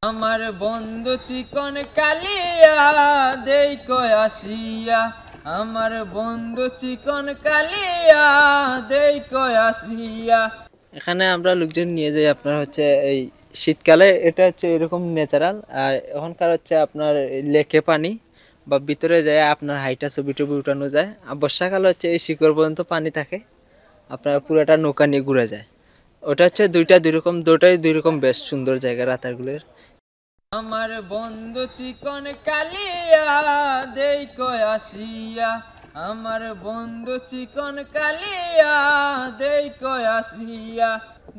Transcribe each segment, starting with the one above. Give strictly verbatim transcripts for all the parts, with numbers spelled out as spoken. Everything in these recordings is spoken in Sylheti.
আমার বন্ধু চিকন কালিয়া, দেই কয় আসিয়া। আমার বন্ধু চিকন কালিয়া, দেই কয় আসিয়া। এখানে আমরা লোকজন নিয়ে যাই আপনার হচ্ছে এই শীতকালে, এটা হচ্ছে এরকম ন্যাচারাল। আর এখনকার হচ্ছে আপনার লেকে পানি বা ভিতরে যায় আপনার হাইটা ছবি টবি উঠানো যায়। আর বর্ষাকালে হচ্ছে এই শিকড় পর্যন্ত পানি থাকে, আপনার পুরাটা নৌকা নিয়ে ঘুরা যায়। ওটা হচ্ছে দুইটা দুই রকম, দুটাই দুই রকম বেশ সুন্দর জায়গা রাতারগুলের। আমার বন্ধু চিকন কালিয়া, দেই কয় আসিয়া। আমার বন্ধু চিকন কালিয়া, দেই কয় আসিয়া।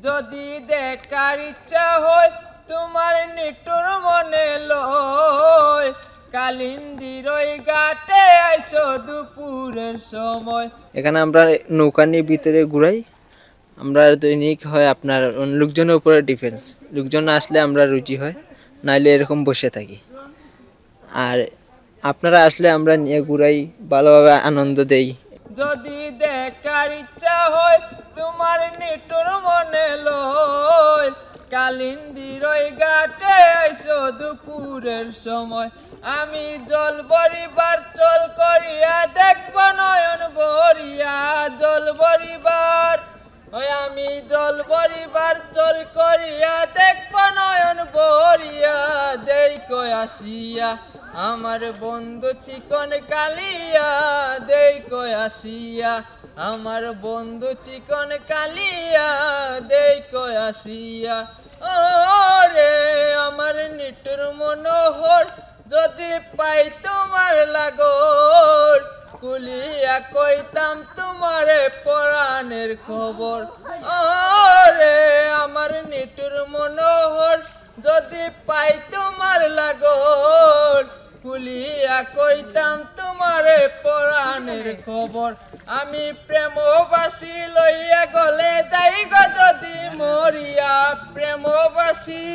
যদি দেখার ইচ্ছা হয় তোমার নিঠুর মনে লয়, কালিন্দির ওই ঘাটে আইসো দুপুরের সময়। এখানে আমরা নৌকা নিয়ে ভিতরে ঘুরাই। আমরা দৈনিক হয় আপনার লোকজনের উপরে ডিপেন্ডস, লোকজন আসলে আমরা রুজি হয়, নাইলে এরকম বসে থাকি। আর আপনারা আসলে আমরা নিয়ে ঘুরাই, ভালোভাবে আনন্দ দেই। যদি দেখার ইচ্ছা হয় তোমার নিঠুর মনে লয়, কালিন্দির ওই ঘাটে আইসো দুপুরের সময়। আমি জল ভরিবার চল করিয়া দেখব নয়ন ভরিয়া, জল ভরিবার ওই আমি জল ভরিবার চল করিয়া দেখব নয়ন ভরিয়া, দেই কয় আসিয়া। আমার বন্ধু চিকন কালিয়া, দেই কয় আসিয়া। আমার বন্ধু চিকন কালিয়া, দেই কয় আসিয়া। ও রে আমার নিঠুর মনোহর, যদি পাই তোমার লাগর, খুলিয়া কইতাম তোমারে পরাণের খবর। ও রে আমার নিঠুর মনোহর, যদি পাই তোমার লাগর, খুলিয়া কইতাম তোমারে পরাণের খবর। আমি প্রেমবাসী লইয়া গলে যাই গো যদি মরিয়া, প্রেমবাসী।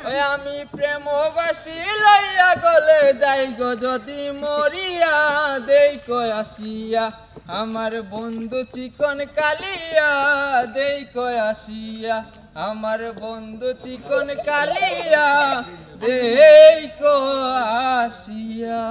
ওই আমি প্রেমবাসী লইয়া গলে যাই গো যদি মরিয়া, দেই কয় আসিয়া। আমার বন্ধু চিকন কালিয়া, দেই কয় আসিয়া। আমার বন্ধু চিকন কালিয়া, দেই কয় আসিয়া।